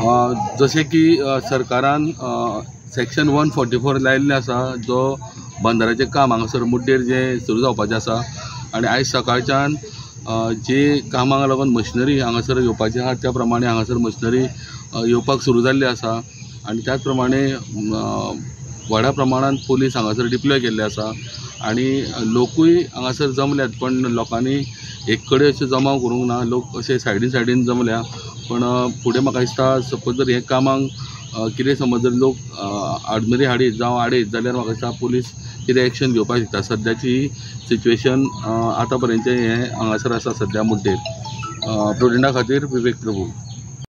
जशें की सरकारान सेक्शन 144 लायिल्लें आसा, जो बंदराचें काम हांगासर मुड्डेर जें सुरू जावपाचें आसा आनी आयज सकाळच्यान जे कामाक लागून मशिनरी हांगासर येवपाची आहा त्या प्रमाणे हांगासर मशिनरी येवपाक सुरू जाल्ली आसा आनी त्याच प्रमाणे व्हडा प्रमाणान पुलीस हांगासर डिप्लॉय केल्ले आसा आनी लोकूय हांगासर जमल्यात, पण लोकांनी एक कडेन अशें जमाव करूंक ना, लोक अशे सायडीन सायडीन जमल्या. पण फुडें म्हाका दिसता सपोज जर हे कामाक कितें समज जर लोक आडमेरी हाडीत जावं आडयत जाल्यार म्हाका दिसता पुलीस कितें एक्शन घेवपाक शकता. सद्याची सिच्युएशन आतां पर्यंतचें हें हांगासर आसा सद्या मुड्डेर. प्रुडंटा खातीर विवेक प्रभू.